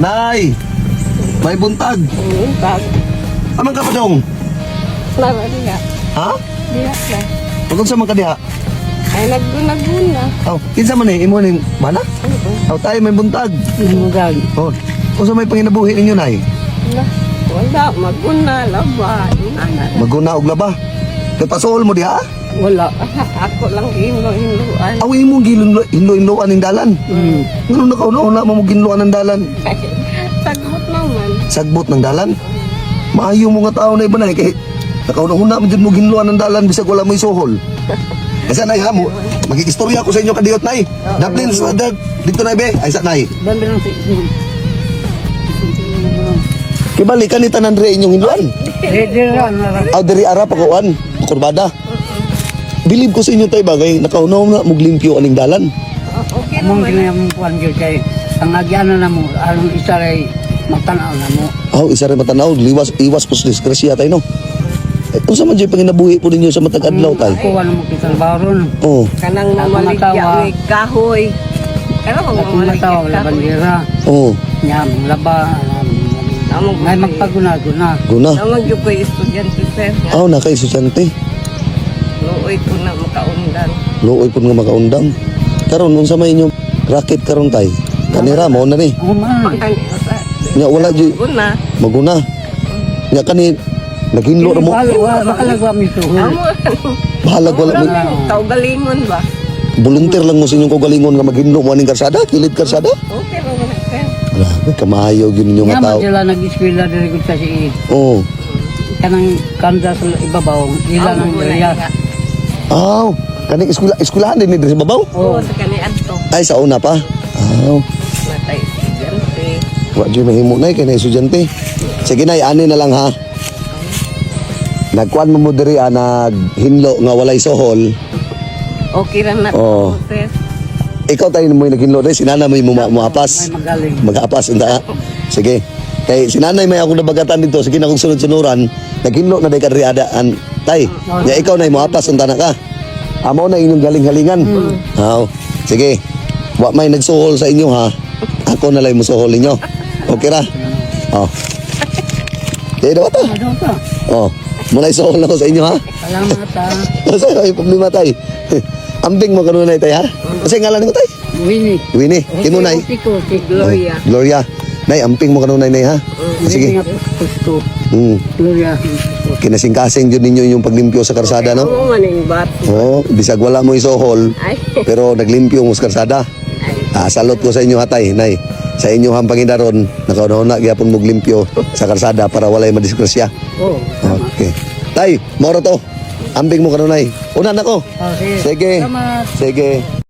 Nay! May buntag. Buntag. Amang ka pa dong? Nara diha. Ha? Diha na. Pagkung sa man ka diha? Ay, nagguna-guna. Aw, kinsa man eh, imo ning bana? Aw, tayo may buntag. Buntag. Oh. Unsa may panginabuhi ninyo, Nay? Na, wala, maguna, laba. Inana. Maguna og laba. Kay pasuol mo diha? Wala. Ako lang hinlo-hinloan. Aw, imong gilinlo-inloan ning dalan. Ngano nakauna-una mo ginloan ng dalan? Sagot naman. Sagbot ng dalan. Maayo mo nga tao na iba na kay nakauna-una mo jud mo ginloan ng dalan bisag wala mo isuhol. Asa nay ha mo? Magikistorya ko sa inyo kadiyot, nay. Daplin sa dag dito nay be. Ay sa nay. Dami lang si... Kibali ni tanan re inyong hinloan. Di ra, nara. Aw, diri ara pakuan, kurbada. Bilib ko sa inyo tay bagay nakauna-una mo limpyo aning dalan. Okay Among naman. ginayamong kuan gyud kay ang agyan na mo, anong isa ray magtanaw na mo. Aw, isa rin matanaw, liwas iwas po sa disgrasya tay no. Eh, unsa man jud panginabuhi po ninyo sa matag adlaw tay? Kuha na mo kitang baron. Oh, Kanang Ako mamaligya matawa. may kahoy. Kanang At mamaligya matawa wala kahoy. bandera. Oh, Nya mong laba. Among May magpaguna-guna. Guna. Namang gyud ko'y estudyante, sir. Nga, Aw, naka estudyante. Luoy ko na makaundan. Luoy pud nga makaundang. Karon unsa may inyong racket karon tay? Kanira mo na ni. Oh man. Ani sa Nya wala jud guna. maguna. Nya kani naghinlo ra mo. Wala makalagwa mi suhol. Amo. Bahalag wala mo. Kaugalingon ba? Volunteer lang mo sa inyong kaugalingon nga maghinlo mo aning karsada, kilid karsada. Okay ra man sir. Grabe kamayo gyud ninyo Nya nga man tao. sila nag-eskwela diri gud kasi Oh. kanang kanda sa ibabaw ila Amo ng guna area. diha. Aw, kaning eskwela eskwelahan din ni diri sa babaw. Oo, sa kani adto. Ay sa una pa. Aw, Natay estudyante. wa jud mahimo nay kay na estudyante. Sige nay, ani na lang ha. Nagkuan mo mo diri ah, naghinlo nga walay sohol. Okay ra na Oo. sir. Ikaw tayo mo naghinlo dai, si nana may muapas. May magaling. Mag-aapas unta. Sige. Kay si nanay may akong nabagatan dito, sige na akong sunod-sunuran, naghinlo na day kadri adaan. Tay, nya ikaw nay moapas unta na ka. Amo na inyong galing-galingan. Aw. Sige. Wa may nagsuhol sa inyo ha. Ako na lang musuhol ninyo. Okay ra? Oh. Di daw ta. Ano ka? Oh. Muna isuhol na ko sa inyo ha. Salamat ha. Sa ay problema tay. Ambing mo kanunay tay ha. Kasi ngalan ko tay. Winnie. Winnie, kimo nay. Tiko, si Gloria. Oh, Gloria. Nay, amping mo kanunay nay ha. Sige. Winnie nga pusto. Gloria. Kinasingkasing jud ninyo yung paglimpyo sa karsada, no? Amo man ning bat. Oo, bisag wala mo isohol, Ay. pero naglimpyo mo sa karsada. Ay. Ah, salot ko sa inyo hatay, nay. Sa inyo hang pangindaron, nakauna gyapon mo limpyo sa karsada para walay madisgrasya. Oh. Okay. Tay, moro to. Ambing mo kanunay. Una na ko. Oh, sige. Sige. Salamat. Sige.